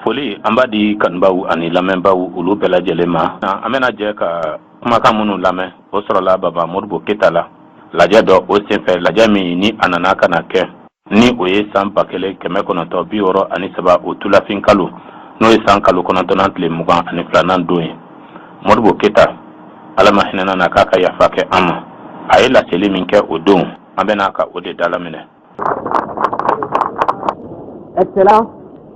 Foli an b'a di kanubaw ani lamɛnbaw olu bɛɛ lajɛlen ma. An bɛna jɛ ka kumakan minnu lamɛn, o sɔrɔla Baba Modibo Keyita la lajɛ dɔ o senfɛ, lajɛ min ni a nana ka na kɛ ni o ye san 1963, o tulafin kalo, n'o ye san kalo 9nan tile 22nan don ye. Modibo Keyita, Ala ma hinɛna na, k'a ka yafa kɛ an ma, a ye laseli min kɛ o don, an bɛna ka o de dalaminɛ. Excellence,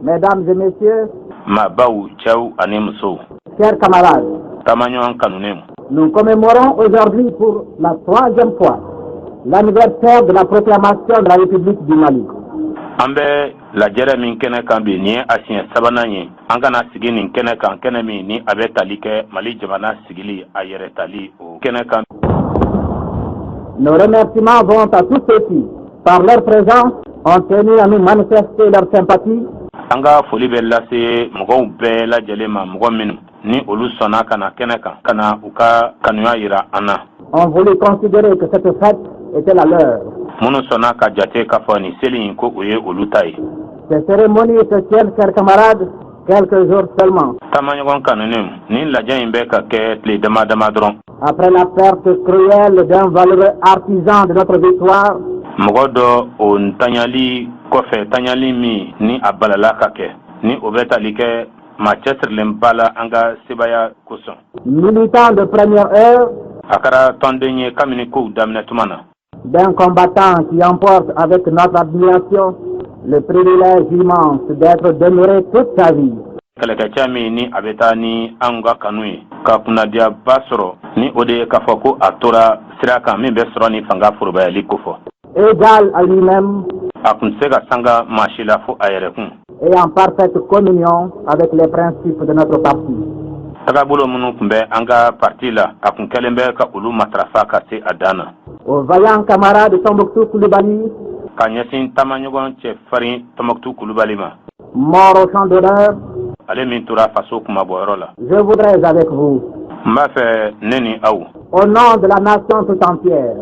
Mesdames et Messieurs, Maabaw, cɛw ani musow, chers camarades, taamaɲɔgɔn kanunen, nous commémorons aujourd'hui pour la troisième fois l'anniversaire de la proclamation de la République du Mali. An bɛ lajɛrɛ min kɛnɛ kan bi, nin ye a siɲɛ sabanan ye an kana sigi nin kɛnɛ kan, kɛnɛ min ni a bɛ tali kɛ Mali jamana sigili, a yɛrɛ tali, o kɛnɛ kan. Nos remerciements vont à tous ceux qui, par leur présence, ont tenu à nous manifester leur sympathie. An ka foli bɛ lase mɔgɔw bɛɛ lajɛlen ma, mɔgɔ minnu ni olu sɔnna ka na kɛnɛ kan ka na u ka kanuya yira an na, ont voulu considérer que cette fête était la leur. minnu sɔnna ka jate k'a fɔ nin seli in, ko o ye olu ta ye. Ces cérémonies se tiennent, chers camarades, quelques jours seulement Taamaɲɔgɔn kanunen, nin lajɛ in bɛ ka kɛ tile dama dama dɔrɔn après la perte cruelle d'un valeureux artisan de notre victoire, mɔgɔ dɔ o ntanyali kɔfɛ, tanyali min ni a balala ka kɛ, ni o bɛ tali kɛ maa cɛsirilenba la an ka sebaya kosɔn, militant de première heure, a kɛra tɔnden ye kabini kow daminɛ tuma na, d'un combattant qui emporte avec notre admiration le privilège immense d'être demeuré toute sa vie kɛlɛkɛcɛ min ni a bɛ taa ni an ka kanu ye, ka kunnadiyaba sɔrɔ, ni o de ye k'a fɔ ko a tora sira kan min bɛ sɔrɔ ni fanga forobayali kofɔ, égal à lui-même a tun tɛ se ka sanga maa si la fo a yɛrɛ kun, et en parfaite communion avec les principes de notre parti. Tagabolo minnu tun bɛ an ka parti la, a kun kɛlen bɛ ka olu matarafa ka se a dan na. Au vaillant camarade Tombouctou Koulibaly, Ka ɲɛsin taamaɲɔgɔn cɛ farin Tɔnbɔkutu Kulubali ma, mort au champ d'honneur, ale min tora faso kumabɔyɔrɔ la, je voudrais avec vous, n b'a fɛ ne ni aw, au nom de la nation tout entière,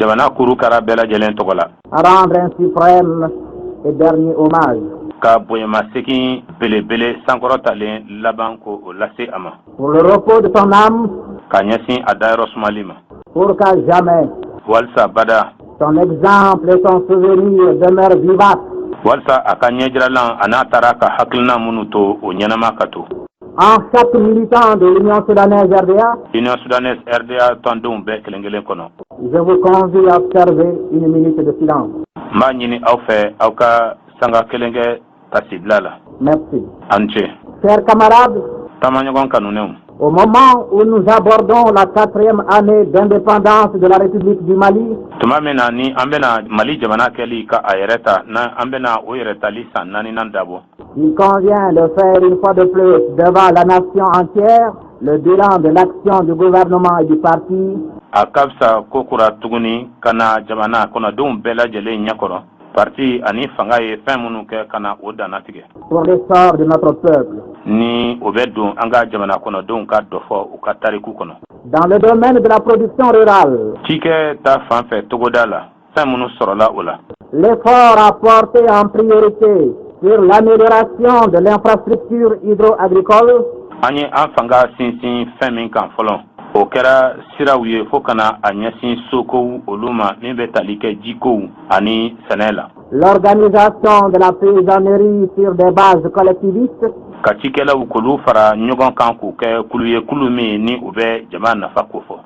jamana kurukara bɛɛ lajɛlen tɔgɔ la, rendre un suprême et dernier hommage ka bonyamasegin belebele sankɔrɔtalen laban ko o lase a ma, pour le repos de son âme, ka ɲɛsin a dayɔrɔ sumali ma, pour qu'à jamais walisa bada son exemple et son souvenir demeurent vivaces walisa a ka ɲɛjiralan a n'a taara ka hakilina minnu to, o ɲɛnama ka to en chaque militant de l'Union soudanaise RDA. Union soudanaise RDA tɔndenw bɛɛ kelen kelen kɔnɔ. Je vous convie à observer une minute de silence. N b'a ɲini aw fɛ, aw ka sanga kelen kɛ tasibila la. Merci. Aw ni ce. Chers camarades, Taamaɲɔgɔn kanunenw, au moment où nous abordons la quatrième année d'indépendance de la République du Mali, tuma min na ni an bɛna Mali jamana kɛli ka a yɛrɛ ta, na an bɛna o yɛrɛ tali san naaninan dabɔ, il convient de faire une fois de plus devant la nation entière le bilan de l'action du gouvernement et du parti a ka fisa ko kura tuguni ka na jamana kɔnɔdenw bɛɛ lajɛlen ɲɛkɔrɔ, parti ani fanga ye fɛn minnu kɛ, ka na o dannatigɛ pour l'essor de notre peuple. ni o bɛ don an ka jamana kɔnɔdenw ka dɔ fɔ u ka tariku kɔnɔ. Dans le domaine de la production rurale, Cikɛ ta fan fɛ togoda la, fɛn minnu sɔrɔla o la, l'effort a porté en priorité sur l'amélioration de l'infrastructure hydro-agricole, an ye an fanga sinsin fɛn min kan fɔlɔ, o kɛra siraw ye fo kana a ɲɛsin sokow olu ma min bɛ tali kɛ jikow ani sɛnɛ la, l'organisation de la paysannerie sur des bases collectivistes, ka cikɛlaw k'olu fara ɲɔgɔn kan k'u kɛ kulu ye, kulu min ni u bɛ jama nafa kofɔ,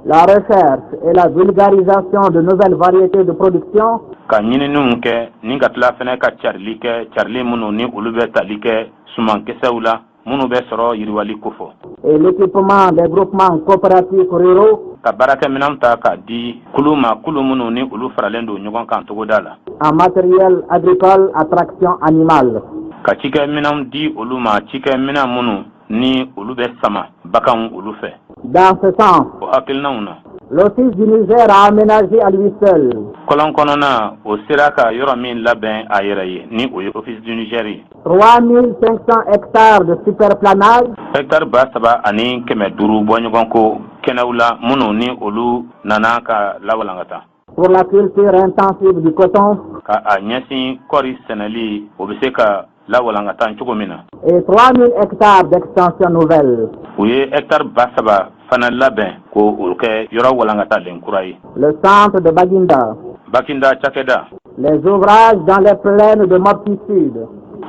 la recherche et la vulgarisation de nouvelles variétés de production, ka ɲininiw kɛ ni ka tila fɛnɛ ka carili kɛ, carili minnu ni olu bɛ tali kɛ sumankisɛw la minnu bɛ sɔrɔ yiriwali kofɔ, et l'équipement des groupements coopératifs ruraux ka baarakɛminɛnw ta k'a di kulu ma, kulu minnu ni olu faralen don ɲɔgɔn kan togoda la, en matériel agricole à traction animale. ka cikɛminɛnw di olu ma, cikɛminɛn minnu ni olu bɛ sama baganw olu fɛ. Dans ce sens, O hakilinaw na, l'Office du Niger a aménagé à lui seul kɔlɔn kɔnɔna o sera ka yɔrɔ min labɛn a yɛrɛ ye, ni o ye Office du Niger ye, 3500 hectares de superplanage hectare 3500 bɔɲɔgɔn ko kɛnɛw la, minnu ni olu nana ka lawalankata pour la culture intensive du coton ka a ɲɛsin kɔri sɛnɛli, o bɛ se ka lawalankatan cogo min na. Et 3000 hectares d'extension nouvelle. U ye hectare 3000 fana labɛn ko o kɛ yɔrɔ walankatalen kura ye. Le centre de Baguinda. Baginda cakɛda. Les ouvrages dans les plaines de Mopti Sud.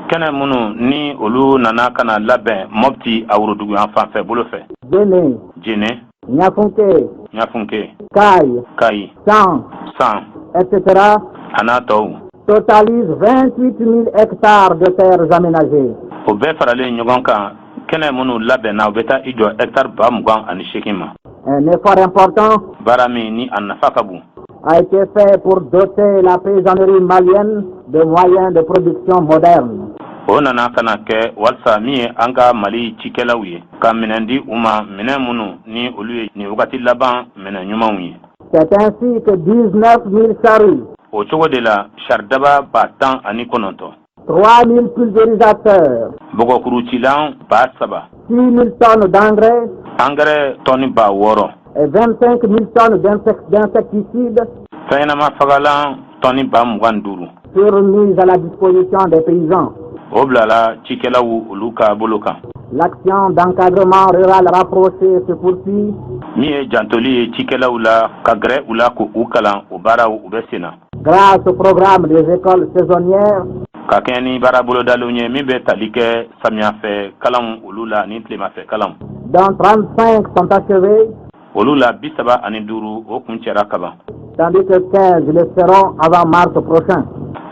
Kɛnɛ minnu ni olu nana ka na labɛn Mɔpti a woroduguyan fanfɛ bolo fɛ. Djenné. Jene. Niafunké. Ɲafunke. Kayes. Kayi. San. San. Etc. A n'a tɔw. Totalise 28 000 hectares de terres aménagées. O bɛɛ faralen ɲɔgɔn kan, kɛnɛ minnu labɛnna, u bɛ taa i jɔ hectare 28 000 ma. Un effort important Baara min ni a nafa ka bon a été fait pour doter la paysannerie malienne de moyens de production modernes. O nana ka na kɛ walasa min ye an ka Mali cikɛlaw ye, ka minɛn di u ma, minɛn minnu ni olu ye nin wagati laban minɛn ɲumanw ye. C'est ainsi que 19 000 charrues, O cogo de la, saridaba 19 000, 3 000 pulvérisateurs, bɔgɔkurucilan 3000, 6 000 tonnes d'engrais angɛrɛ tɔni 6000, et 25 000 tonnes d'insecticides fɛnɲɛnama fagalan tɔni 25 000 furent mises à la disposition des paysans. O bilala cikɛlaw olu ka bolo kan. L'action d'encadrement rural rapproché se poursuit. Min ye jantoli ye cikɛlaw la, ka gɛrɛ u la k'u kalan, o baaraw u bɛ sen na. Grâce au programme des écoles saisonnières Ka kɛɲɛ ni baara bolodalenw ye min bɛ tali kɛ samiyafɛ kalanw olu la ni tilemafɛ kalanw, dont 35 sont achevés, olu la 35, o kun cɛra kaban, tandis que 15 le seront avant mars prochain.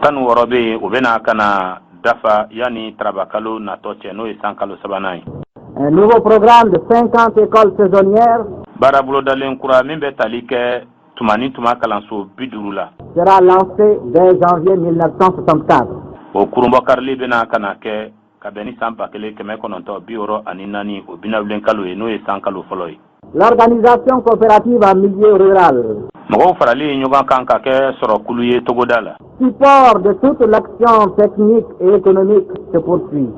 16 bɛ yen, o bɛna ka na dafa yanni tarabakalo natɔ cɛ, n'o ye san kalo sabanan ye. Un nouveau programme de 50 écoles saisonnières Baara bolodalen kura min bɛ tali kɛ tuma ni tuma kalanso 50 la sera lancé dès janvier 1964. O kurunbɔkarili bɛna ka na kɛ ka bɛn ni san 1964, o binawulen kalo ye, n'o ye san kalo fɔlɔ ye. L'organisation coopérative en milieu rural, Mɔgɔw farali ɲɔgɔn kan ka kɛ sɔrɔkulu ye togoda la, support de toute l'action technique et économique, se poursuit.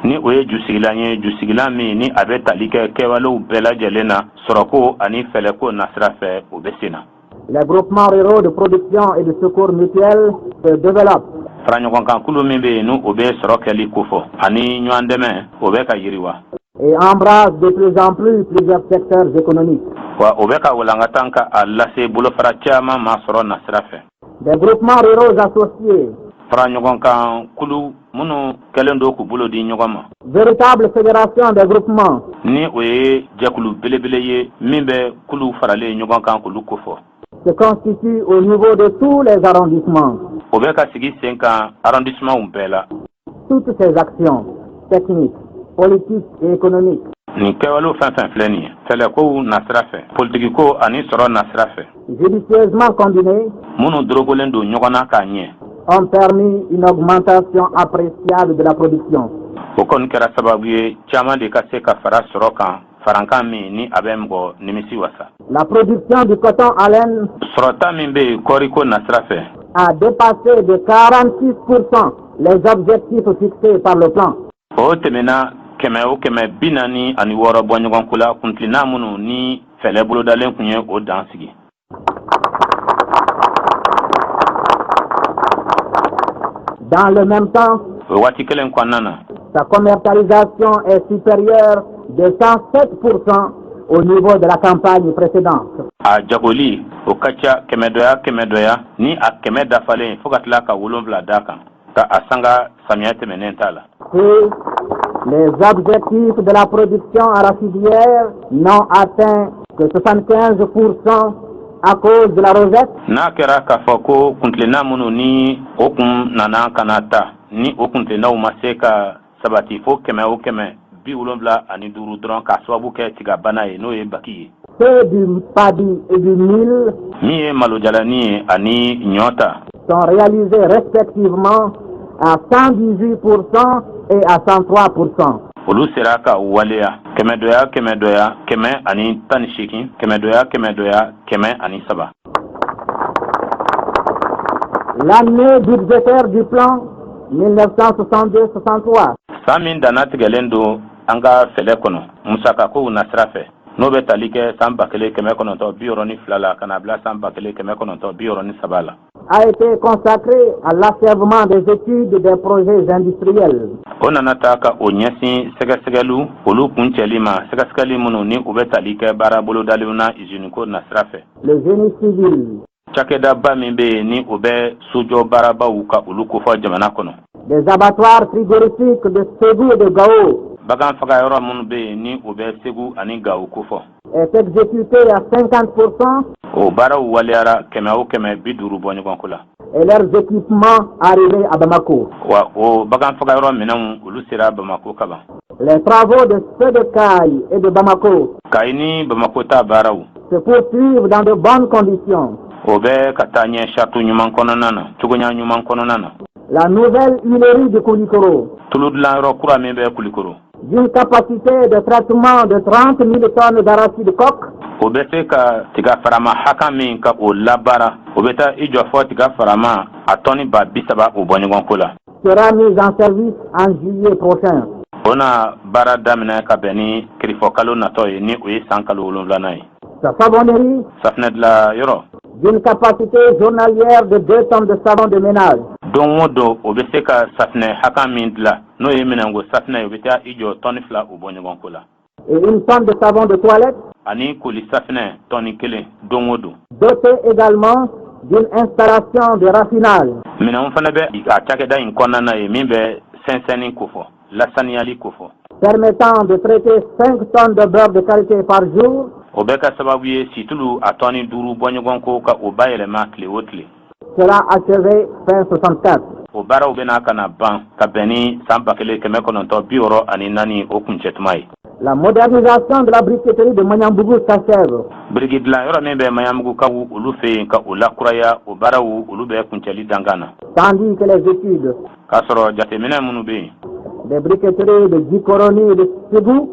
ni o ye jusigilan ye, jusigilan min ni a bɛ tali kɛ kɛwalew bɛɛ lajɛlen na sɔrɔko ani fɛlɛko nasira fɛ, o bɛ sen na. Les groupements ruraux de production et de secours mutuel se développent. Fara ɲɔgɔnkankulu min bɛ yen, n'o o bɛ sɔrɔ kɛli kofɔ ani ɲɔgɔn dɛmɛ, o bɛ ka yiriwa et embrasse de plus en plus plusieurs secteurs économiques. Wa o bɛ ka walankatan ka a lase bolofara caman ma sɔrɔ nasira fɛ. Des groupements ruraux associés, Fara ɲɔgɔn kan kulu minnu kɛlen don k'u bolo di ɲɔgɔn ma, véritable fédération des groupements, ni o ye jɛkulu belebele ye min bɛ kulu faralen ɲɔgɔn kan k'olu kofɔ, se constituent au niveau de tous les arrondissements. o bɛ ka sigi sen kan arrondissementw bɛɛ la. Toutes ces actions techniques, politiques et économiques, Nin kɛwalew fɛn fɛn filɛ nin ye, fɛlɛkow nasira fɛ, politikiko ani sɔrɔ nasira fɛ, judicieusement combinées, minnu dorokolen don ɲɔgɔn na k'a ɲɛ, ont permis une augmentation appréciable de la production. o kɔni kɛra sababu ye caman de ka se ka fara sɔrɔ kan, farankan min ni a bɛ mɔgɔ nimisi wasa. La production du coton à laine Sɔrɔta min bɛ yen kɔɔriko nasira fɛ a dépassé de 46% les objectifs fixés par le plan. o tɛmɛna kɛmɛ o kɛmɛ 46 bɔ ɲɔgɔnko la kuntilenna minnu ni fɛlɛ bolodalen tun ye o dan sigi. Dans le même temps, O waati kelen kɔnɔna na, sa commercialisation est supérieure de 107% au niveau de la campagne précédente. A jagoli o ka ca kɛmɛdɔya kɛmɛdɔya ni a 100 dafalen, fo ka tila ka 7 d'a kan ka a sanga samiya tɛmɛnen t'a la. Et les objectifs de la production arachidière n'ont atteint que 75% à cause de la rosette. N'a kɛra k'a fɔ ko kuntilenna minnu ni o kun nana ka na ta, ni o kuntilennaw ma se ka sabati fo kɛmɛ o kɛmɛ 75 dɔrɔn, k'a sababu kɛ tigabana ye, n'o ye baki ye, Ceux du paddy et du mil min ye malojalani ye ani ɲɔ ta, sont réalisés respectivement à 118% et à 103%. olu sera ka waleya kɛmɛdɔya kɛmɛdɔya 118, kɛmɛdɔya kɛmɛdɔya 103. L'année budgétaire du plan 1962-63 San min danna tigɛlen don an ka fɛlɛ kɔnɔ musakakow nasira fɛ, N'o bɛ tali kɛ san 1962 la ka na bila san 1963 la, a été consacré à l'achèvement des études des projets industriels. O nana ta ka o ɲɛsin sɛgɛsɛgɛliw olu kuncɛli ma, sɛgɛsɛgɛli minnu ni u bɛ tali kɛ baara bolodalenw na iziniko nasira fɛ. Le génie civil, Cakɛdaba min bɛ yen ni o bɛ sojɔ baarabaw ka olu kofɔ jamana kɔnɔ, des abattoirs frigorifiques de Ségou et de Gao bagan faga yɔrɔ minnu bɛ yen ni o bɛ Segu ani Gawo kofɔ, est exécuté à 50% o baaraw waleyara kɛmɛ o kɛmɛ 50 bɔɲɔgɔnko la. et leurs équipements arrivés à Bamako. Wa o bagan faga yɔrɔ minɛnw, olu sera Bamako kaban. Les travaux de ceux de Kayes et de Bamako Kayi ni Bamako ta baaraw se poursuivent dans de bonnes conditions. o bɛ ka taa ɲɛ saratu ɲuman kɔnɔna na, cogoya ɲuman kɔnɔna na. La nouvelle huilerie de Koulikoro, Tulu dilanyɔrɔ kura min bɛ Kulikoro, d'une capacité de traitement de 30 000 tonnes d'arachide coque, o bɛ se ka tiga farama hakan min ka o labaara, o bɛ taa i jɔ fɔ tiga farama a tɔni 30 000 o bɔɲɔgɔnko la, sera mise en service en juillet prochain. O na baara daminɛ ka bɛn ni kirifɔkalo natɔ ye, ni o ye san kalo 7nan ye. Sa savonnerie, Safunɛ dilan yɔrɔ, d'une capacité journalière de 2 tonnes de savon de ménage, don o don o bɛ se ka safunɛ hakan min dilan, n'o ye minɛnko safunɛ ye, o bɛ taa i jɔ tɔni 2 o bɔɲɔgɔnko la, et une tonne de savon de toilette, ani koli safunɛ tɔni 1 don o don. doté également d'une installation de raffinage Minɛnw fana bɛ a cakɛda in kɔnɔna na ye min bɛ sɛnsɛnni kofɔ, lasaniyali kofɔ, permettant de traiter 5 tonnes de beurre de qualité par jour, O bɛ ka sababu ye situlu a tɔni 5 bɔɲɔgɔn ko ka o bayɛlɛma tile o tile. sera achevé fin 64. O baaraw bɛna ka na ban ka bɛn ni san 1964 o kuncɛtuma ye. La modernisation de la briqueterie de Magnambougou s'achève. Biriki dilan yɔrɔ min bɛ Maɲabugukaw olu fɛ yen, ka o lakuraya, o baaraw olu bɛ kuncɛli dankan na. Tandis que les études K'a sɔrɔ jateminɛ minnu bɛ yen des briqueteries de Djikoroni et de Ségou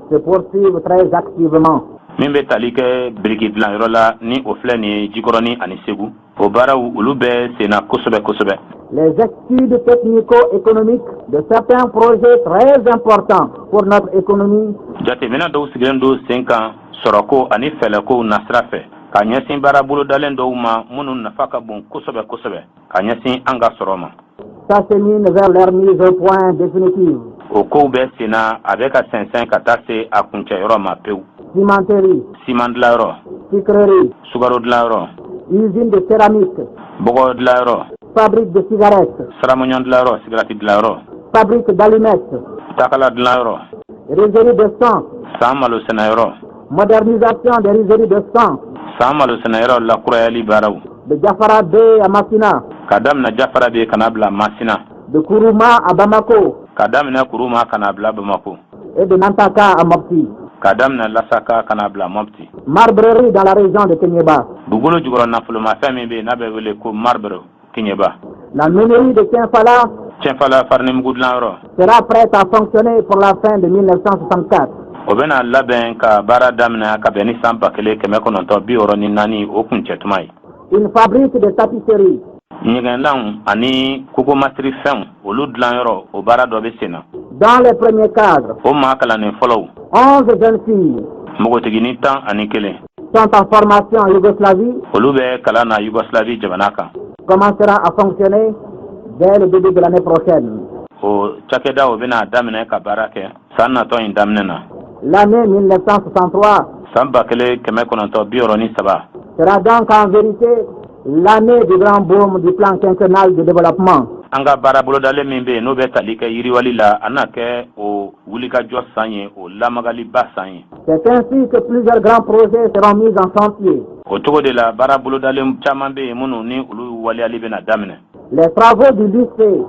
se poursuivent très activement. min bɛ tali kɛ biriki dilan yɔrɔ la, ni o filɛ nin ye Jikɔrɔni ani Segu, o baaraw olu bɛ senna kosɛbɛ kosɛbɛ. Les études technico-économiques de certains projets très importants pour notre économie Jateminɛ dɔw sigilen don sen kan sɔrɔko ani fɛlɛkow nasira fɛ ka ɲɛsin baara bolodalen dɔw ma minnu nafa ka bon kosɛbɛ kosɛbɛ ka ɲɛsin an ka sɔrɔ ma, s'acheminent vers leur mise au point définitive. O kow bɛ senna, a bɛ ka sɛnsɛn ka taa se a kuncɛyɔrɔ ma pewu. Cimenterie, Siman dilanyɔrɔ, sucrerie, sukaro dilanyɔrɔ, usine de céramique, bɔgɔ dilanyɔrɔ, fabrique de cigarettes, saramuɲɔn dilanyɔrɔ, sigirati dilanyɔrɔ, fabrique d'allumettes, takala dilanyɔrɔ, rizerie de sang, San malo sɛnɛyɔrɔ, modernisation des rizeries de sang, San malo sɛnɛyɔrɔ lakurayali baaraw, de Diafara B à Massina, ka daminɛ Jafara bɛ ka na bila Masina, de Kourouma à Bamako ka daminɛ Kuruma ka na bila Bamako, et de Nantaka à Mopti. ka daminɛ Lasaka ka na bila Mɔpti. Marbrerie dans la région de Kéniéba. Dugukolo jukɔrɔ nafolomafɛn min bɛ yen n'a bɛ wele ko marbre Keɲeba. La meunerie de Tienfala Cɛnfala farinimugu dilanyɔrɔ sera prête à fonctionner pour la fin de 1964. o bɛna labɛn ka baara daminɛ ka bɛn ni san 1964 o kuncɛtuma ye. Une fabrique de tapisserie Ɲɛgɛnlanw ani kogomasirifɛnw olu dilanyɔrɔ, o baara dɔ bɛ sen na. Dans les premiers cadres, O maa kalannen fɔlɔw, 11 jeunes filles npogotiginin 11, sont en formation en Yougoslavie, olu bɛ kalan na Yougoslavie jamana kan. commencera à fonctionner dès le début de l'année prochaine. O cakɛda o bɛna daminɛ ka baara kɛ san natɔ in daminɛ na. L'année 1963 San 1963 sera donc en vérité l'année du grand boom du plan quinquennal de développement. An ka baara bolodalen min bɛ yen n'o bɛ tali kɛ yiriwali la, a na kɛ o wulikajɔ san ye, o lamagaliba san ye. C'est ainsi que plusieurs grands projets seront mis en chantier. O cogo de la, baara bolodalen caman bɛ yen minnu ni olu waleyali bɛna daminɛ. Les travaux du lycée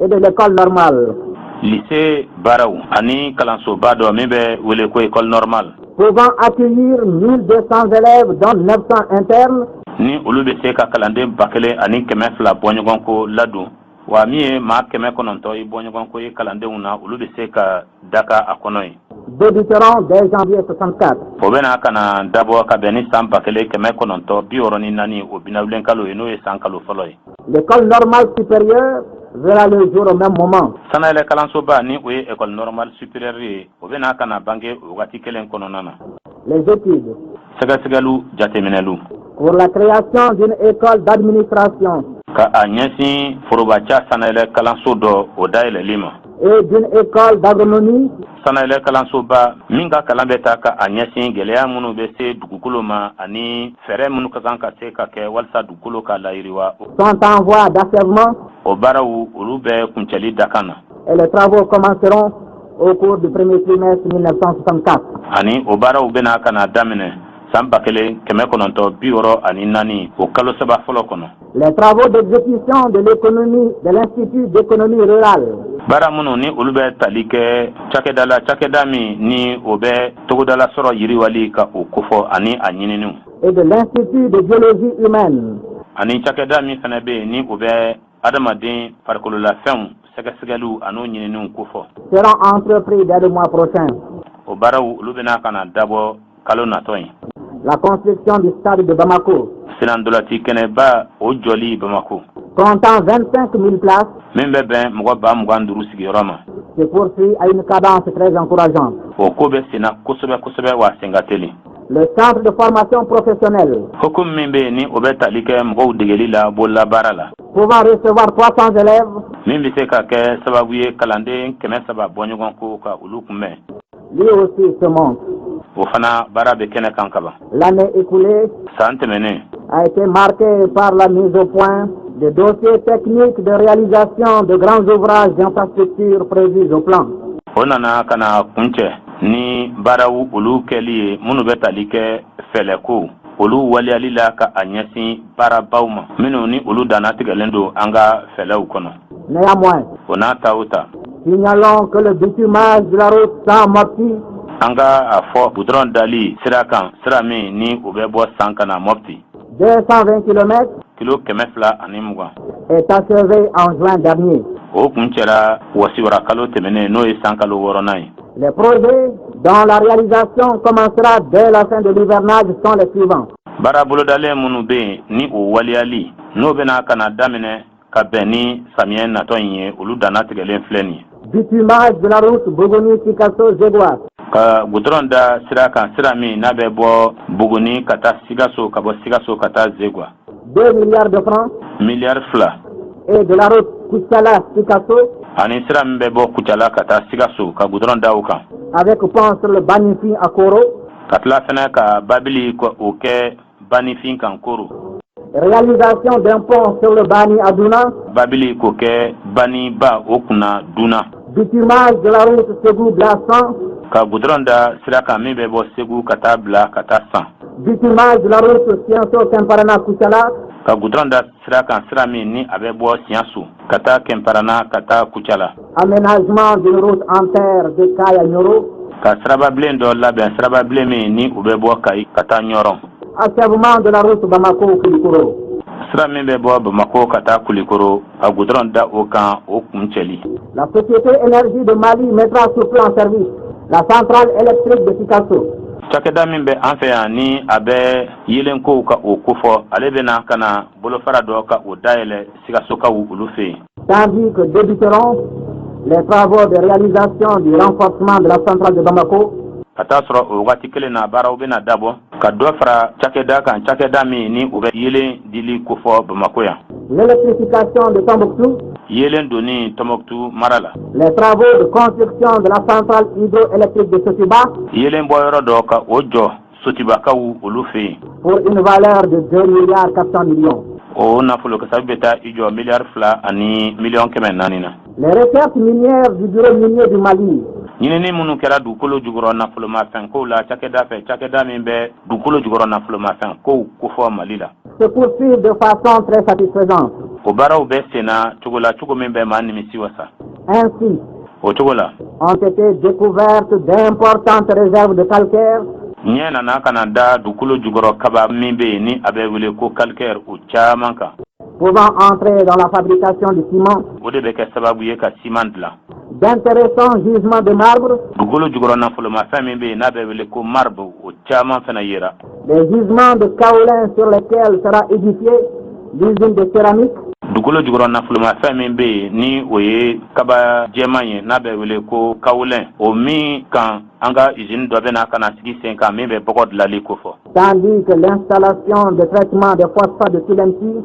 et de l'école normale Lycée baaraw ani kalansoba dɔ min bɛ wele ko école normale, pouvant accueillir 1200 élèves, dont 900 internes, ni olu bɛ se ka kalanden 1200 bɔɲɔgɔn ko ladon, wa min ye maa 900 ye bɔɲɔgɔn ko ye kalandenw na, olu bɛ se ka daka a kɔnɔ ye, débuteront dès janvier 64. O bɛna ka na dabɔ ka bɛn ni san 1964 o binawulenkalo ye, n'o ye san kalo fɔlɔ ye. L'école normale supérieure verra le jour au même moment. Sanayɛlɛ kalansoba, ni o ye école normale supérieure ye, o bɛna ka na bange o wagati kelen kɔnɔna na. Les études Sɛgɛsɛgɛliw, jateminɛliw pour la création d'une école d'administration ka a ɲɛsin forobaca sanayɛlɛ kalanso dɔ o dayɛlɛli ma et d'une école d'agronomie sanayɛlɛ kalansoba min ka kalan bɛ ta ka a ɲɛsin gɛlɛya minnu bɛ se dugukolo ma ani fɛɛrɛ minnu ka kan ka se ka kɛ walasa dugukolo ka layiriwa. sont en voie d'achèvement O baaraw, olu bɛ kuncɛli dakan na et les travaux commenceront au cours du premier trimestre 1964. ani o baaraw bɛna ka na daminɛ san 1964, o kalo 3 fɔlɔ kɔnɔ. Les travaux d'exécution de l'économie de l'Institut d'économie rurale Baara minnu ni olu bɛ tali kɛ cakɛda la, cakɛda min ni o bɛ togodala sɔrɔ yiriwali ka o kofɔ ani a ɲininiw et de l'Institut de biologie humaine ani cakɛda min fana bɛ yen ni o bɛ adamaden farikololafɛnw sɛgɛsɛgɛliw an'o ɲininiw kofɔ seront entrepris dès le mois prochain. O baaraw, olu bɛna ka na dabɔ kalo natɔ ye. La construction du stade de Bamako, Senandolati kɛnɛba, o jɔli Bamako, comptant 25 000 places, min bɛ bɛn mɔgɔ 25 000 sigiyɔrɔ ma, se poursuit à une cadence très encourageante. o ko bɛ senna kosɛbɛ kosɛbɛ, wa sen ka teli. Le centre de formation professionnelle, Hukumu min bɛ yen ni o bɛ tali kɛ mɔgɔw degeli la bololabaara la, pouvant recevoir 300 élèves, min bɛ se ka kɛ sababu ye kalanden 300 bɔɲɔgɔn ko ka olu kunbɛn, lui aussi se monte. o fana baara bɛ kɛnɛ kan kaban. L'année écoulée San tɛmɛnen a été marquée par la mise au point de dossiers techniques de réalisation de grands ouvrages d'infrastructures prévus au plan. O nana ka na kuncɛ ni baaraw olu kɛli ye minnu bɛ tali kɛ fɛlɛko olu waleyali la ka a ɲɛsin baarabaw ma minnu ni olu dannatigɛlen don an ka fɛlɛw kɔnɔ. Néanmoins, O n'a ta o ta, signalons que le bitumage de la route San-Mopti an ka a fɔ gudɔrɔn dali sira kan, sira min ni o bɛ bɔ San ka na Mɔpti, 220 km kilo 220, est achevé en juin dernier. o kun cɛra wasiwara kalo tɛmɛnen, n'o ye san kalo 6nan ye. Les projets dont la réalisation commencera dès la fin de l'hivernage sont les suivants. Baara bolodalen minnu bɛ yen ni o waleyali n'o bɛna ka na daminɛ ka bɛn ni samiyɛ natɔ in ye, olu dannatigɛlen filɛ nin ye: Bitumage de la route Bougouni-Sikasso-Zégoua, ka gudɔrɔn da sira kan, sira min n'a bɛ bɔ Buguni ka taa Sikaso, ka bɔ Sikaso ka taa Zegwa, 2 milliards de francs, miliyari 2, et de la route Koutiala-Sikasso ani sira min bɛ bɔ Kucala ka taa Sikaso, ka gudɔrɔn da o kan avec pont sur le Banifin à Koro, ka tila fɛnɛ ka babili ka o kɛ Banifin kan Koro, réalisation d'un pont sur le Bani à Douna, babili k'o kɛ Baniba o kunna Duna, bitumage de la route Ségou-Bla-San, ka gudɔrɔn da sira kan min bɛ bɔ Segu ka taa Bila ka taa San, bitumage de la route Sianso-Kemparana-Koutiala, ka gudɔrɔn da sira kan, sira min ni a bɛ bɔ Siyanso ka taa Kɛnparana ka taa Kucala, aménagement d'une route en terre de Kayes à Nioro, ka sirababilen dɔ labɛn, sirababilen min ni u bɛ bɔ Kayi ka taa Ɲɔrɔn, achèvement de la route Bamako-Koulikoro. sira min bɛ bɔ Bamako ka taa Kulikoro, ka gudɔrɔn da o kan, o kuncɛli. La société Énergie de Mali mettra sous peu en service la centrale électrique de Sikasso. Cakɛda min bɛ an fɛ yan ni a bɛ yelenkow ka o kofɔ, ale bɛna ka na bolofara dɔ ka o dayɛlɛ Sikasokaw olu fɛ yen. Tandis que débuteront les travaux de réalisation du renforcement de la centrale de Bamako Ka taa sɔrɔ o wagati kelen na, baaraw bɛna dabɔ ka dɔ fara cakɛda kan, cakɛda min ni u bɛ yelen dili kofɔ Bamako yan, l'électrification de Tombouctou, yelen donni Tɔnbɔkutu mara la, les travaux de construction de la centrale hydroélectrique de Sotuba yelen bɔyɔrɔ dɔ ka o jɔ Sotibakaw olu fɛ yen pour une valeur de 2 milliards 400 millions. O nafolo kasabi bɛ taa i jɔ miliyari 2 ani miliyɔn 400 na. Les recherches minières du bureau minier du Mali Ɲinini minnu kɛra dugukolo jukɔrɔ nafolomafɛn kow la cakɛda fɛ, cakɛda min bɛ dugukolo jukɔrɔ nafolomafɛn kow kofɔ Mali la, se poursuivent de façon très satisfaisante. o baaraw bɛ senna cogo la, cogo min bɛ maa nimisi wasa. Ainsi, O cogo la, ont été découvertes d'importantes réserves de calcaire ɲɛ nana ka na da dugukolo jukɔrɔ kaba min bɛ yen ni a bɛ wele ko calcaire, o caman kan pouvant entrer dans la fabrication du ciment, o de bɛ kɛ sababu ye ka siman dilan, d'intéressants gisements de marbre, Dugukolo jukɔrɔ nafolomafɛn min bɛ yen n'a bɛ wele ko marbre, o caman fana yera, des gisements de kaolin sur lesquels sera édifiée l'usine de céramique. Dugukolo jukɔrɔ nafolomafɛn min bɛ yen, ni o ye kaba jɛman ye, n'a bɛ wele ko kaolin, o min kan an ka usine dɔ bɛna ka na sigi sen kan min bɛ bɔgɔ dilanli kofɔ. Tandis que l'installation de traitement des phosphates de Tilemsi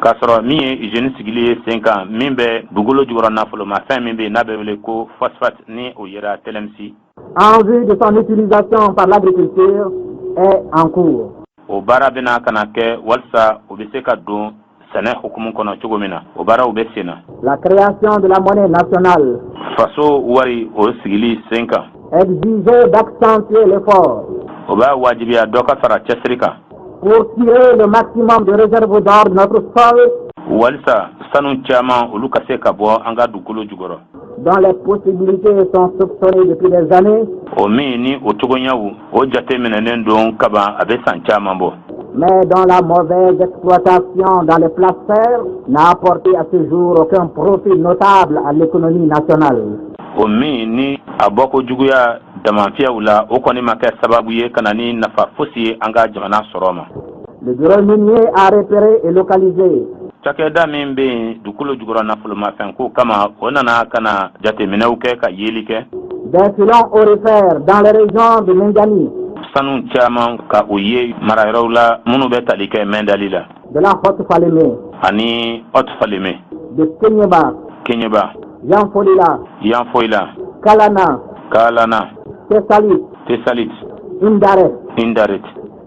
K'a sɔrɔ min ye usine sigili ye sen kan min bɛ dugukolo jukɔrɔ nafolomafɛn min bɛ yen, n'a bɛ wele ko phosphate, ni o yera Tɛlɛmisi, en vue de son utilisation par l'agriculture est en cours. O baara bɛna ka na kɛ walisa o bɛ se ka don sɛnɛ hukumu kɔnɔ cogo min na, o baaraw bɛ sen na. La création de la monnaie nationale Faso wari, o sigili sen kan, exigeait d'accentuer l'effort o b'a wajibiya dɔ ka fara cɛsiri kan pour tirer le maximum de réserves d'or de notre sol walisa sanu caman, olu ka se ka bɔ an ka dugukolo jukɔrɔ, dont les possibilités sont soupçonnées depuis des années, o min ni o cogoɲaw, o jate minɛnen don kaban, a bɛ san caman bɔ, mais dont la mauvaise exploitation dans les places n'a apporté à ce jour aucun profit notable à l'économie nationale. O min ni a bɔko juguya damafiyɛw la, o kɔni ma kɛ sababu ye ka na ni nafa fosi ye an ka jamana sɔrɔ ma. Le bureau minier a repéré et localisé Cakɛda min bɛ yen dugukolo jukɔrɔ nafolomafɛnko kama, o nana ka na jateminɛw kɛ ka yeli kɛ des filons aurifères dans les régions de Mingani, sanu caman ka o ye marayɔrɔw la minnu bɛ tali kɛ Mɛndali la, de la Haute Falémé, ani Haute Falémé, de Kéniéba, Keɲeba, Yanfolila, Yanfoyila, Kalana, Kalana, Tessalit, Tesalit, Indaret. Indaret.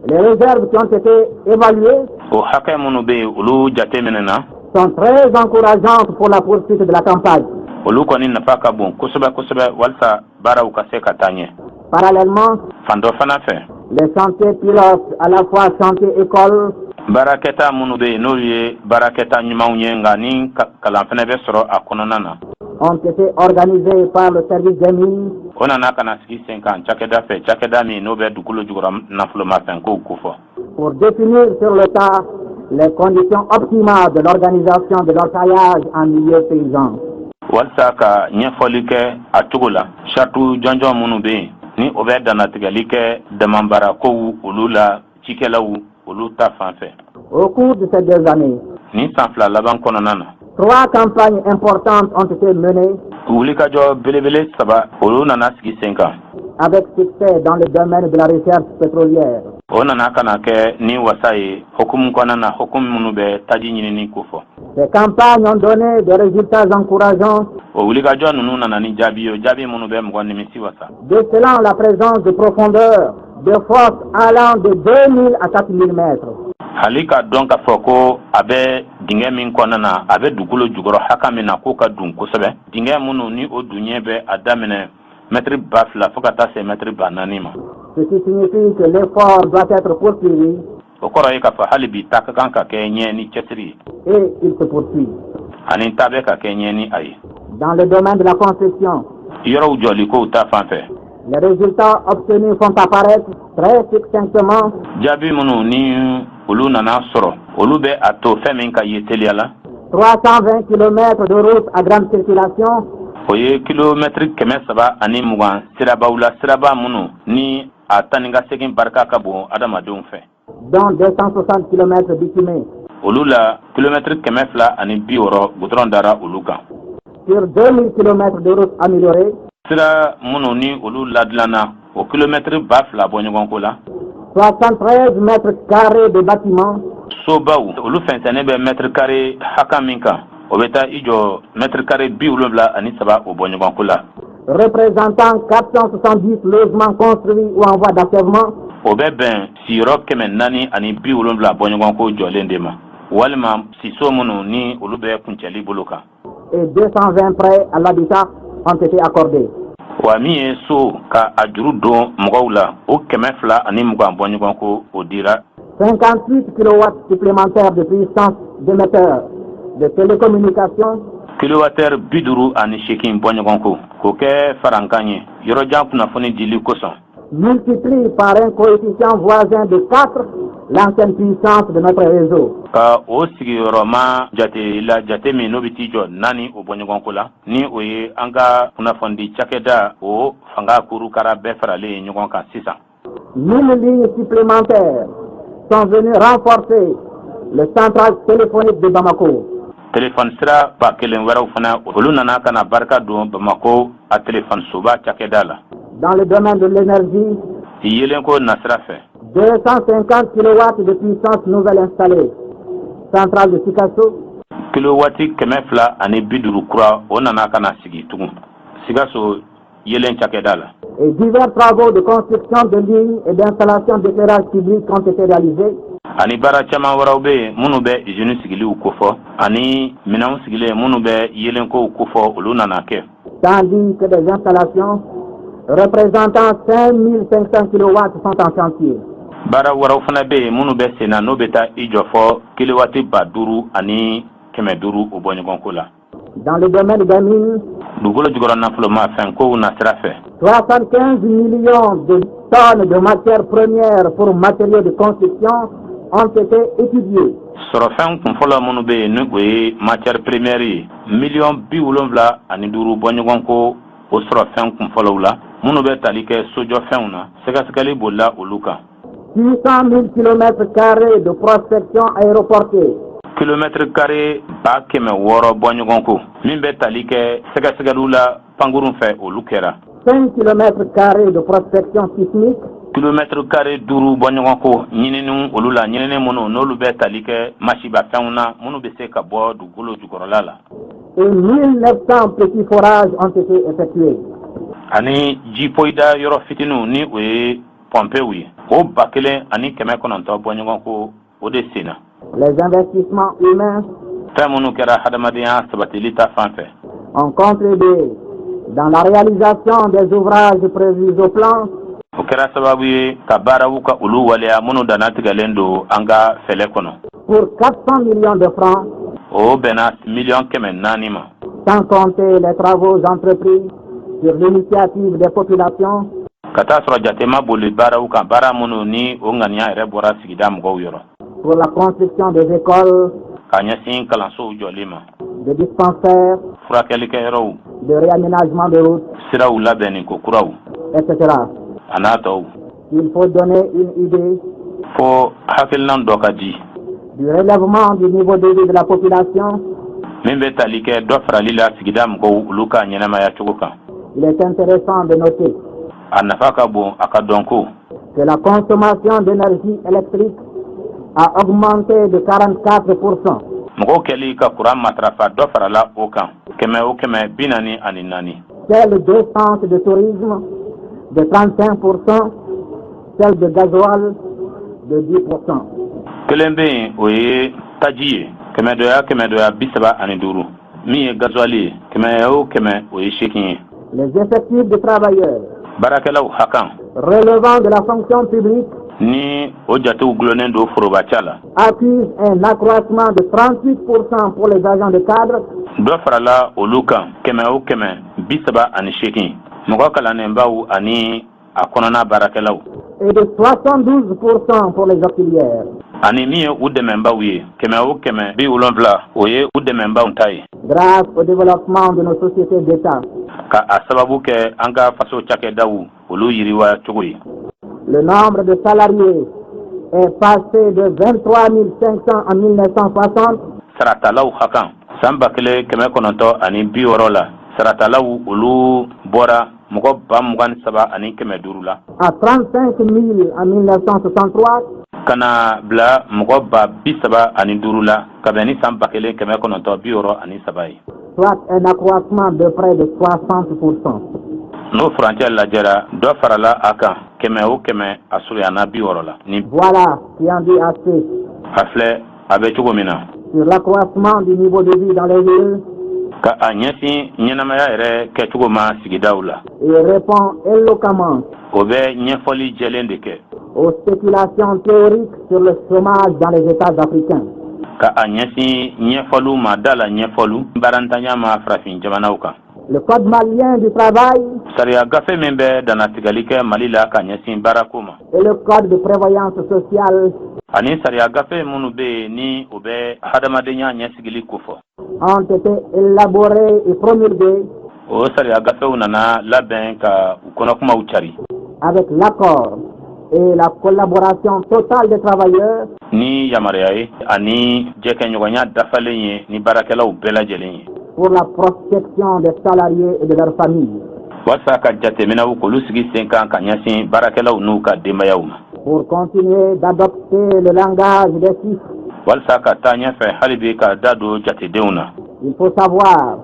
Les réserves qui ont été évaluées O hakɛ minnu bɛ yen, olu jate minɛna, sont très encourageantes pour la poursuite de la campagne. olu kɔni nafa ka bon kosɛbɛ kosɛbɛ walisa baaraw ka se ka taa ɲɛ. Parallèlement, Fan dɔ fana fɛ, les chantiers pilotes, à la fois chantiers écoles, baarakɛta minnu bɛ yen, n'olu ye baarakɛta ɲumanw ye, nka ni kalan fana bɛ sɔrɔ a kɔnɔna na, ont été organisés par le service des mines o nana ka na sigi sen kan cakɛda fɛ, cakɛda min n'o bɛ dugukolo jukɔrɔ nafolomafɛnkow kofɔ, pour définir sur le tas les conditions optimales de l'organisation de l'orpaillage en milieu paysan. walisa ka ɲɛfɔli kɛ a cogo la, saratu jɔnjɔn minnu bɛ yen, ni o bɛ dannatigɛli kɛ damabaarakow olu la, cikɛlaw olu ta fan fɛ. Au cours de ces 2 années, Nin san 2 laban kɔnɔna na, trois campagnes importantes ont été menées wulikajɔ belebele saba, olu nana sigi sen kan avec succès dans le domaine de la recherche pétrolière. O nana ka na kɛ ni wasa ye hukumu kɔnɔna na, hukumu minnu bɛ taji ɲinini kofɔ. Ces campagnes ont donné des résultats encourageants, O wulikajɔ ninnu nana ni jaabi ye, o jaabi minnu bɛ mɔgɔ nimisi wasa, décelant la présence de profondeurs de fosses allant de 2000 à 4000 mètres. Hali k'a dɔn k'a fɔ ko a bɛ dingɛ min kɔnɔna na, a bɛ dugukolo jukɔrɔ haka min na, k'o ka dun kosɛbɛ, dingɛ minnu ni o dunɲɛ bɛ a daminɛ mɛtiri 2000 fo ka taa se mɛtiri 4000 ma. Ce qui signifie que l'effort doit être poursuivi O kɔrɔ ye k'a fɔ hali bi ta ka kan ka kɛ ɲɛ ni cɛsiri ye. et il se poursuit. Ani ta bɛ ka kɛ ɲɛ ni a ye. Dans le domaine de la construction, Yɔrɔw jɔlikow ta fan fɛ, les résultats obtenus font apparaître très succinctement jaabi minnu ni olu nana sɔrɔ, olu bɛ a to fɛn min ka ye teliya la, 320 km de route à grande circulation o ye kilomɛtiri 320 sirabaw la, siraba minnu ni a taa ni ka segin barika ka bon adamadenw fɛ, dont 260 km bitumés. Olu la, kilomɛtiri 260 gudɔrɔn dara olu kan. Sur 2000 km de routes améliorées, Sira minnu ni olu ladilanna, o kilomɛtiri 2000 bɔ ɲɔgɔnko la, 73 mètres carrés de bâtiments sobaw, olu fɛnsɛnnen bɛ mètre carré haka min kan, o bɛ taa i jɔ mètre carré 73, o bɔ ɲɔgɔnko la, représentant 470 logements construits ou en voie d'achèvement, o bɛ bɛn siyɔrɔ 470 bɔ ɲɔgɔnko jɔlen de ma, walima siso minnu ni olu bɛ kuncɛli bolo kan, et 220 prêts à l'habitat ont été accordés. Wa min ye so ka a juru don mɔgɔw la, o 220 bɔ ɲɔgɔn ko, o dira. 58 kilowatts supplémentaires de puissance d'émetteur de télécommunications Kilowatɛri 58 bɔ ɲɔgɔn ko, k'o kɛ farankan ye yɔrɔjan kunnafoni dili kosɔn, multiplie par un coefficient voisin de 4 l'ancienne puissance de notre réseau. Ka o sigiyɔrɔma jate la, jate min n'o bɛ t'i jɔ naani o bɔ ɲɔgɔn ko la, ni o ye an ka kunnafonidi cakɛda o fanga kurukara bɛɛ faralen ye ɲɔgɔn kan sisan. 1000 lignes supplémentaires sont venues renforcer le central téléphonique de Bamako. Telefɔni sira 1000 wɛrɛw fana, olu nana ka na barika don Bamakɔ a telefɔnisoba cakɛda la. Dans le domaine de l'énergie, Yeelenko nasira fɛ, 250 kW de puissance nouvelle installée. Centrale de Sikasso, Kilowati 250 kura, o nana ka na sigi tugun Sikaso yeelen cakɛda la. Et divers travaux de construction de lignes et d'installation d'éclairage public ont été réalisés. Ani baara caman wɛrɛw bɛ yen minnu bɛ usine sigiliw kofɔ ani minɛnw sigilen minnu bɛ yeelenkow kofɔ, olu nana kɛ. Tandis que des installations représentant 5500 kW sont en chantier. Baara wɛrɛw fana bɛ yen minnu bɛ sen na, n'o bɛ taa i jɔ fɔ kilowati 5500, o bɔ ɲɔgɔnko la. Dans le domaine des mines, Dugukolo jukɔrɔ nafolomafɛn kow nasira fɛ, 75 millions de tonnes de matières premières pour matériaux de construction ont été étudiées. Sɔrɔfɛn kunfɔlɔ minnu bɛ yen, ni o ye matière première ye, miliyɔn 75 bɔ ɲɔgɔn ko, o sɔrɔfɛn kunfɔlɔw la minnu bɛ tali kɛ sojɔfɛnw na, sɛgɛsɛgɛli bolila olu kan. 600 000 km carrés de prospection aéroportée. Kilomɛtiri kare 600 000 bɔ ɲɔgɔn ko min bɛ tali kɛ sɛgɛsɛgɛliw la pankurun fɛ, olu kɛra. 5 km carrés de prospection sismique. Kilomɛtiri kare 5 bɔ ɲɔgɔn ko ɲininiw, olu la ɲinini minnu n'olu bɛ tali kɛ masibafɛnw na minnu bɛ se ka bɔ dugukolo jukɔrɔla la. Et 1900 petits forages ont été effectués. Ani jipoyida yɔrɔ fitininw, ni o ye pɔnpew ye, o 1900 bɔ ɲɔgɔn ko, o de senna. Les investissements humains Fɛn minnu kɛra hadamadenya sabatili ta fan fɛ, ont contribué dans la réalisation des ouvrages prévus au plan o kɛra sababu ye ka baaraw ka olu waleya minnu dannatigɛlen don an ka fɛlɛ kɔnɔ pour 400 millions de francs, o bɛnna miliyɔn 400 ma, sans compter les travaux entrepris sur l'initiative des populations ka taa sɔrɔ jatema boli baaraw kan, baara minnu ni o ŋaniya yɛrɛ bɔra sigida mɔgɔw yɔrɔ, pour la construction des écoles, ka ɲɛsin kalansow jɔli ma, de dispensaires, furakɛlikɛyɔrɔw, de réaménagement de routes, siraw labɛnni ko kuraw, etc. a n'a tɔw. Il faut donner une idée Fo hakilinan dɔ ka di du relèvement du niveau de vie de la population. min bɛ tali kɛ dɔ farali la sigida mɔgɔw olu ka ɲɛnɛmaya cogo kan. Il est intéressant de noter A nafa ka bon a ka dɔn ko que la consommation d'énergie électrique a augmenté de 44%. mɔgɔw kɛli ka kuran matarafa, dɔ farala o kan kɛmɛ o kɛmɛ 44. Celle d'essence de tourisme de 35%, celle de gasoil de 10%. Kelen bɛ yen, o ye taji ye, kɛmɛdɔya kɛmɛdɔya 35. Min ye gasoil ye, kɛmɛ o kɛmɛ, o ye 8 ye. Les effectifs de travailleurs Baarakɛlaw hakan relevant de la fonction publique ni o jatew gulonnen don forobaca la, accusent un accroissement de 38% pour les agents de cadre dɔ farala olu kan kɛmɛ o kɛmɛ 38, mɔgɔ kalannenbaw ani a kɔnɔna baarakɛlaw, et de 72% pour les auxiliaires. ani min ye u dɛmɛbaw ye, kɛmɛ o kɛmɛ 70, o ye u dɛmɛbaw ta ye. Grâce au développement de nos sociétés d'État, Ka a sababu kɛ an ka faso cakɛdaw olu yiriwa cogo ye, le nombre de salariés est passé de 23 500 en 1960 Saratalaw hakan, san 1960 la, saratalaw olu bɔra mɔgɔ 23 500 la à 35 000 en 1963 ka na bila mɔgɔ 35 000 la ka bɛn ni san 1963 ye, soit un accroissement de près de 60%. N'o furancɛ lajɛra, dɔ farala a kan kɛmɛ o kɛmɛ, a surunyana 60 la ni. Voilà qui en dit assez A filɛ a bɛ cogo min na sur l'accroissement du niveau de vie dans les villes ka a ɲɛsin ɲɛnamaya yɛrɛ kɛcogo ma sigidaw la et répond éloquemment o bɛ ɲɛfɔli jɛlen de kɛ aux spéculations théoriques sur le chômage dans les États africains. ka a ɲɛsin ɲɛfɔliw ma da la, ɲɛfɔliw baarantanya ma farafin jamanaw kan. Le Code malien du travail Sariya gafe min bɛ dannatigɛli kɛ Mali la ka ɲɛsin baarako ma et le Code de prévoyance sociale ani sariya gafe minnu bɛ yen, ni o bɛ hadamadenya ɲɛsigili kofɔ, ont été élaborés et promulgués o sariya gafew nana labɛn ka u kɔnɔkumaw cari avec l'accord et la collaboration totale des travailleurs. Ni yamaruya ye ani jɛkɛɲɔgɔnya dafalen ye ni baarakɛlaw bɛɛ lajɛlen ye. Pour la protection des salariés et de leurs familles. Walasa ka jateminɛw k'olu sigi sen kan ka ɲɛsin baarakɛlaw n'u ka denbayaw ma. Pour continuer d'adopter le langage des chiffres. Walasa ka taa ɲɛfɛ hali bi ka da don jatedenw na. Il faut savoir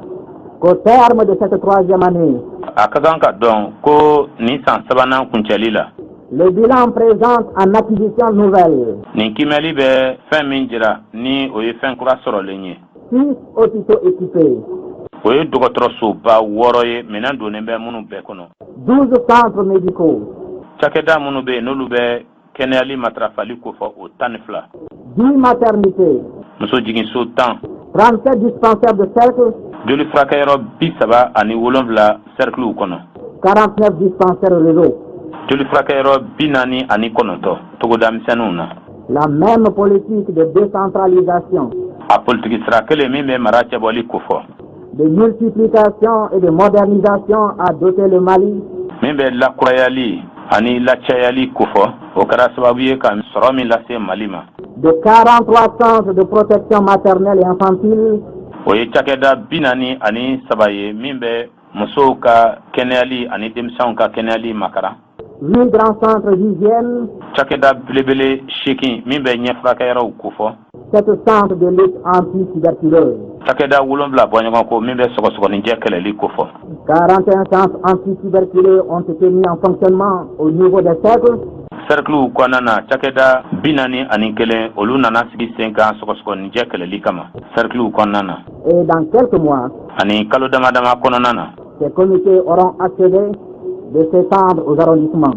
qu'au terme de cette troisième année, a ka kan ka dɔn ko nin san sabanan kuncɛli la, le bilan présente en acquisition nouvelle nin kiimɛli bɛ fɛn min jira ni o ye fɛn kura sɔrɔlen ye, six hôpitaux équipés, o ye dɔgɔtɔrɔsoba wɔɔrɔ ye, minɛn donnen bɛ minnu bɛɛ kɔnɔ, 12 centres médicaux, cakɛda minnu bɛ yen n'olu bɛ kɛnɛyali matarafali kofɔ, o 12, 10 maternités, muso jiginso 10, 37 dispensaires de cercle, joli furakɛyɔrɔ 37 sɛrikiliw kɔnɔ, 49 dispensaires ruraux. Joli furakɛyɔrɔ 49 togoda misɛnninw na. La même politique de décentralisation, a politiki sira kelen min bɛ mara cɛbɔli kofɔ, de multiplication et de modernisation a doté le Mali min bɛ lakurayali ani lacayali kofɔ, o kɛra sababu ye ka sɔrɔ min lase Mali ma, de 43 centres de protection maternelle et infantile, o ye cakɛda 43 ye min bɛ musow ka kɛnɛyali ani denmisɛnw ka kɛnɛyali makaran, 8 grands centres d'hygiène, cakɛda belebele 8 min bɛ ɲɛfurakɛyɔrɔw kofɔ, 7 centres de lutte anti-tuberculose, cakɛda 7 bɔɲɔgɔnko min bɛ sɔgɔsɔgɔninjɛ kɛlɛli kofɔ. 41 centres antituberculeux ont été mis en fonctionnement au niveau des cercles, sɛrikiliw kɔnɔna na, cakɛda 41 olu nana sigi sen kan sɔgɔsɔgɔninjɛ kɛlɛli kama sɛrikiliw kɔnɔna na. Et dans quelques mois, ani kalo dama dama kɔnɔna na, ces comités auront achevé de s'étendre aux arrondissements.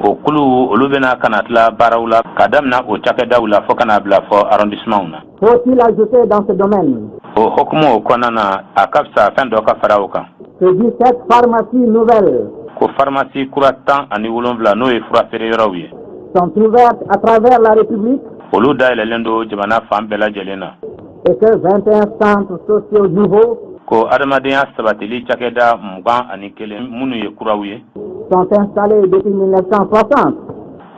O kulu olu bɛna ka na tila baaraw la ka damina o cakɛdaw la fɔ ka n'a bila fɔ arrondissementw na. Faut-il ajouter dans ce domaine o hukumu o kɔnɔna na, a ka fisa fɛn dɔ ka fara o kan que 17 pharmacies nouvelles ko farimasi kura 17, n'o ye fura feere yɔrɔw ye, sont ouvertes à travers la République olu dayɛlɛlen don jamana fan bɛɛ lajɛlen na, et que 21 centres sociaux nouveaux ko adamadenya sabatili cakɛda 21 minnu ye kuraw ye sont installés depuis 1960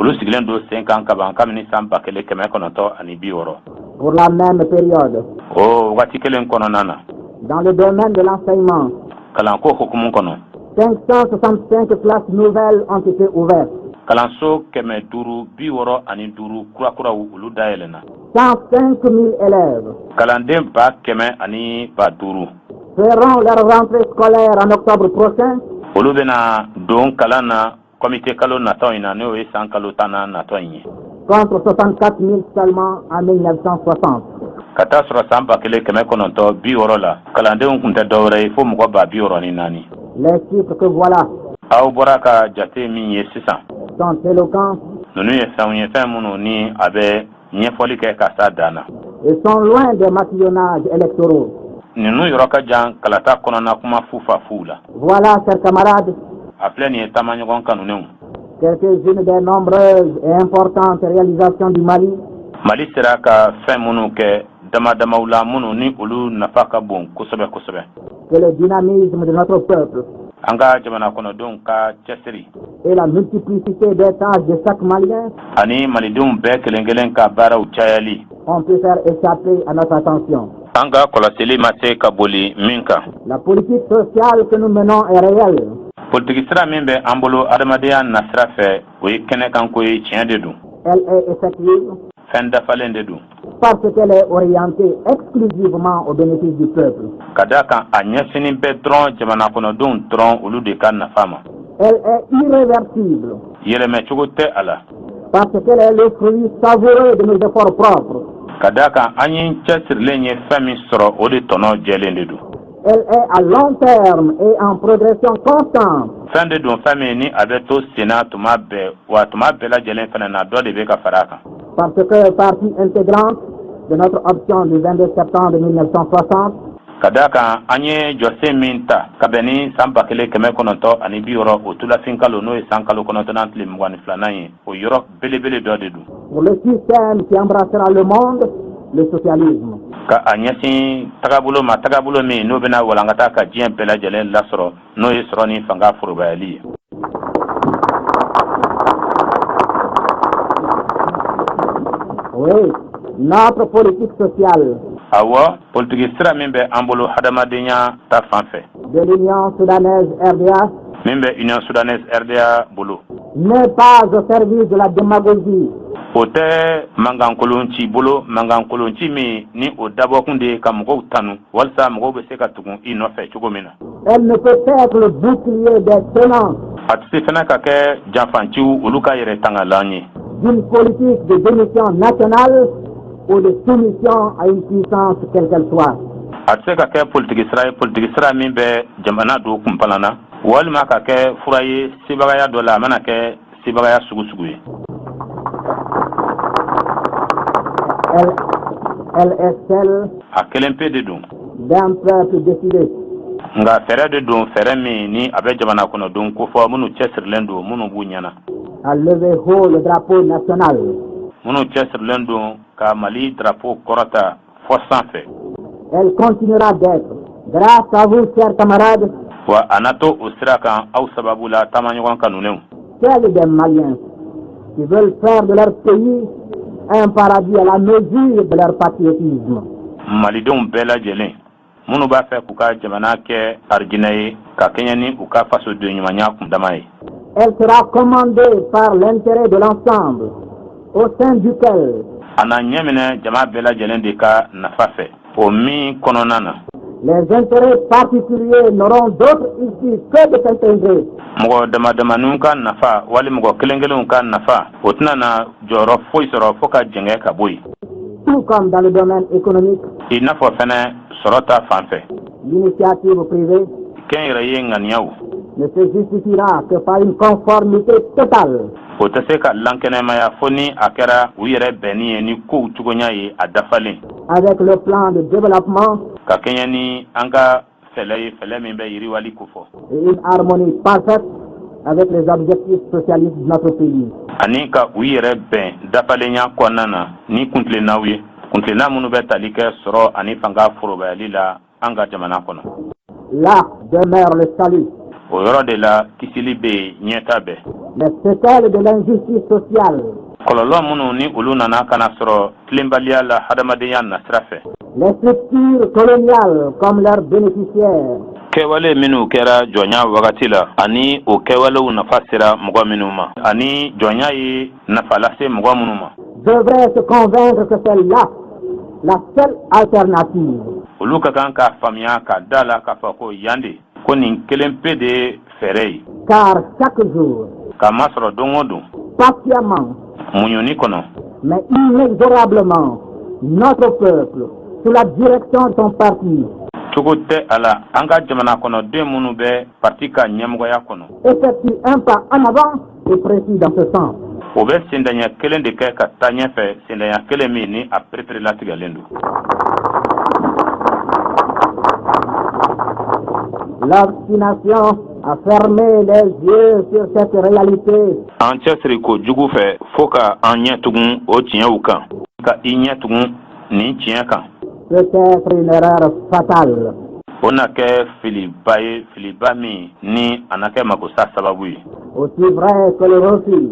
olu sigilen don sen kan kaban kabini san 1960. Pour la même période, o wagati kelen kɔnɔna na, dans le domaine de l'enseignement, kalanko hukumu kɔnɔ, 565 classes nouvelles ont été ouvertes. Kalanso 565 kurakuraw olu dayɛlɛnna. 105 000 élèves kalanden 105 000 feront leur rentrée scolaire en octobre prochain olu bɛna don kalan na kɔmite kalo natɔ in na, n'o ye san kalo 10nan natɔ in ye, contre 64 000 seulement en 1960. Ka taa sɔrɔ san 1960 la, kalandenw tun tɛ dɔwɛrɛ ye fo mɔgɔ 64 000. Les chiffres que voilà aw bɔra ka jate min ye sisan sont éloquents ninnu ye fɛnw ye, fɛn minnu ni a bɛ ɲɛfɔli kɛ ka s'a dan na et sont loin des maquillonnages électoraux. Ninnu yɔrɔ ka jan kalata kɔnɔna kuma fu fa fuw la. Voilà, chers camarades, a filɛ nin ye, taamaɲɔgɔn kanunenw, quelques-unes des nombreuses et importantes réalisations du Mali Mali sera ka fɛn minnu kɛ dama damaw la, minnu ni olu nafa ka bon kosɛbɛ kosɛbɛ, que le dynamisme de notre peuple an ka jamana kɔnɔdenw ka cɛsiri et la multiplicité des tâches de chaque Malien ani malidenw bɛɛ kelen kelen ka baaraw cayali ont pu faire échapper à notre attention. An ka kɔlɔsili ma se ka boli min kan. La politique sociale que nous menons est réelle. Politiki sira min bɛ an bolo adamadenya nasira fɛ, o ye kɛnɛkanko ye, tiɲɛ de don. Elle est effective fɛn dafalen de don parce qu'elle est orientée exclusivement au bénéfice du peuple. Ka da kan a ɲɛsinin bɛ dɔrɔn jamana kɔnɔdenw dɔrɔn, olu de ka nafa ma. Elle est irréversible yɛlɛmɛcogo tɛ a la parce qu'elle est le fruit savoureux de nos efforts propres. Ka da kan an ye cɛsirilen ye fɛn min sɔrɔ, o de tɔnɔ jɛlen de don. Elle est à long terme et en progression constante. Fɛn de don, fɛn min ni a bɛ to senna tuma bɛɛ, wa tuma bɛɛ lajɛlen fɛnɛ na, dɔ de bɛ ka fara a kan. Parce que partie intégrante de notre option du 22 septembre 1960, ka da kan an ye jɔsen min ta ka bɛn ni san 1960 o tulafin kalo, n'o ye san kalo 9nan tile 22nan ye, o yɔrɔ belebele dɔ de don pour le système qui embrassera le monde, le socialisme. Ka a ɲɛsin tagabolo ma, tagabolo min n'o bɛna walankata ka diɲɛ bɛɛ lajɛlen lasɔrɔ, n'o ye sɔrɔ ni fanga forobayali ye. Oui, notre politique sociale Awɔ, politiki sira min bɛ an bolo hadamadenya ta fan fɛ, de l'Union soudanaise RDA min bɛ Union soudanaise RDA bolo, n'est pas au service de la démagogie, o tɛ mankankolon ci bolo, mankankolon ci min ni o dabɔkun de ye ka mɔgɔw tanu walisa mɔgɔw bɛ se ka tugun i nɔfɛ cogo min na. Elle ne peut être le bouclier des tenants A tɛ se fana ka kɛ janfanciw olu ka yɛrɛ tangalan ye d'une politique de démission nationale ou de soumission à une puissance quelle qu'elle soit. A tɛ se ka kɛ politiki sira ye, politiki sira min bɛ jamana don kunpalan na, walima ka kɛ fura ye sebagaya dɔ la, a mana kɛ sebagaya sugu sugu ye. Elle est celle A kelen pe de don d'un peuple décidé nka fɛɛrɛ de don, fɛɛrɛ min ni a bɛ jamana kɔnɔdenw kofɔ, minnu cɛsirilen don, minnu b'u ɲɛna, à lever haut le drapeau national minnu cɛsirilen don ka Mali drapeau kɔrɔta fɔ sanfɛ. Elle continuera d'être, grâce à vous, chers camarades, Wa a na to o sira kan aw sababu la, taamaɲɔgɔn kanunenw, celle des Maliens qui veulent faire de leur pays un paradis à la mesure de leur patriotisme. Malidenw bɛɛ lajɛlen minnu b'a fɛ k'u ka jamana kɛ arijinɛ ye ka kɛɲɛ ni u ka fasoden ɲumanya kundama ye. Elle sera commandée par l'intérêt de l'ensemble, au sein duquel A na ɲɛminɛ jama bɛɛ lajɛlen de ka nafa fɛ, o min kɔnɔna na les intérêts particuliers n'auront d'autre issue que de s'intégrer mɔgɔ damadamaninw ka nafa wali mɔgɔ kelen kelenw ka nafa, o tɛna na jɔyɔrɔ foyi sɔrɔ fo ka jɛngɛ ka bɔ yen. Tout comme dans le domaine économique, I n'a fɔ fɛnɛ sɔrɔ ta fan fɛ, l'initiative privée kɛnyɛrɛye ŋaniyaw ne se justifiera que par une conformité totale o tɛ se ka lankɛnɛmaya fo ni a kɛra u yɛrɛ bɛnni ye ni kow cogoya ye a dafalen avec le plan de développement ka kɛɲɛ ni an ka fɛlɛ ye, fɛlɛ min bɛ yiriwali kofɔ, et une harmonie parfaite avec les objectifs socialistes de notre pays. ani ka u yɛrɛ bɛn dafalenya kɔnɔna na ni kuntilennaw ye, kuntilenna minnu bɛ tali kɛ sɔrɔ ani fanga forobayali la an ka jamana kɔnɔ. Là demeure le salut. O yɔrɔ de la kisili bɛ yen, ɲɛta bɛɛ. Les séquelles de l'injustice sociale, Kɔlɔlɔ minnu ni olu nana ka na sɔrɔ tilenbaliya la hadamadenya nasira fɛ, les structures coloniales comme leurs bénéficiaires, kɛwale minnu kɛra jɔnya wagati la ani o kɛwalew nafa sera mɔgɔ minnu ma, ani jɔnya ye nafa lase mɔgɔ minnu ma, devraient se convaincre que c'est là la seule alternative. olu ka kan k'a faamuya ka da la k'a fɔ ko yan de ko nin kelen pe de ye fɛɛrɛ ye. Car chaque jour, K'a masɔrɔ don o don, patiemment, muɲuni kɔnɔ, mais inexorablement, notre peuple, sous la direction de son parti, cogo tɛ a la, an ka jamana kɔnɔden minnu bɛ parti ka ɲɛmɔgɔya kɔnɔ, effectue un pas en avant et précis dans ce sens. o bɛ sendaɲɛ kelen de kɛ ka taa ɲɛfɛ, sendaɲɛ kelen min ni a perepere latigɛlen don. L'obstination à fermer les yeux sur cette réalité An cɛsiri ko jugu fɛ fo ka an ɲɛ tugun o tiɲɛw kan, ka i ɲɛ tugun nin tiɲɛ kan, peut être une erreur fatale. o na kɛ filiba ye, filiba min ni a na kɛ makosa sababu ye. Aussi vrai que le refus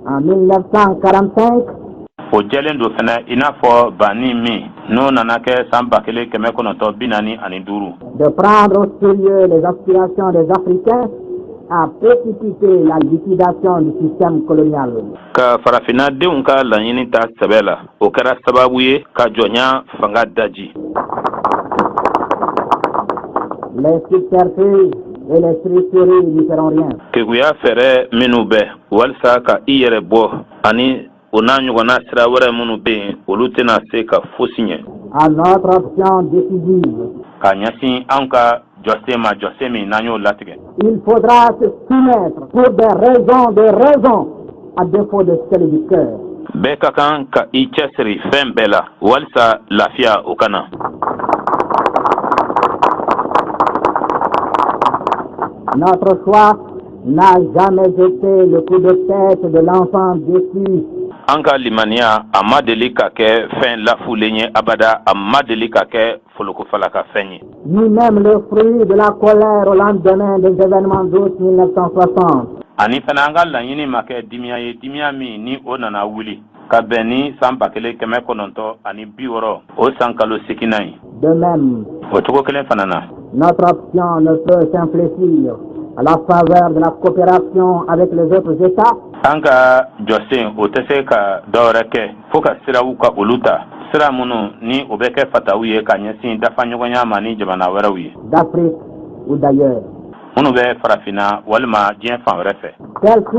en 1945 O jɛlen don fɛnɛ i n'a fɔ banni min n'o nana kɛ san 1945 de prendre au sérieux les aspirations des Africains a précipité la liquidation du système colonial. ka farafinna denw ka laɲini ta sɛbɛ la, o kɛra sababu ye ka jɔnya fanga daji. Les subterfuges et les tricheries n'y feront rien. Keguya fɛɛrɛ minnu bɛ walisa ka i yɛrɛ bɔ ani o n'a ɲɔgɔnna sira wɛrɛ minnu bɛ yen, olu tɛna se ka fosi ɲɛ À notre option décisive, ka ɲɛsin anw ka jɔsen ma, jɔsen min n'an y'o latigɛ. il faudra se soumettre pour des raisons de raison, à défaut de celle du cœur. Bɛɛ ka kan ka i cɛsiri fɛn bɛɛ la walisa lafiya o ka na. Notre choix n'a jamais été le coup de tête de l'enfant déçu. An ka limaniya, a ma deli ka kɛ fɛn lafulen ye abada, a ma deli ka kɛ folokofalaka fɛn ye, ni même le fruit de la colère au lendemain des événements d'août 1960. Ani fana an ka laɲini ma kɛ dimiya ye, dimiya min ni o nana wuli Ka bɛn ni san 1960, o san kalo 8nan ye. De même, O cogo kelen fana na, notre option ne peut s'infléchir à la faveur de la coopération avec les autres États An ka jɔsen, o tɛ se ka dɔwɛrɛ kɛ fo ka siraw ka olu ta, sira minnu ni o bɛ kɛ fataw ye ka ɲɛsin dafaɲɔgɔnya ma ni jamana wɛrɛw ye d'Afrique ou d'ailleurs. minnu bɛ Farafinna walima diɲɛ fan wɛrɛ fɛ. Tel fut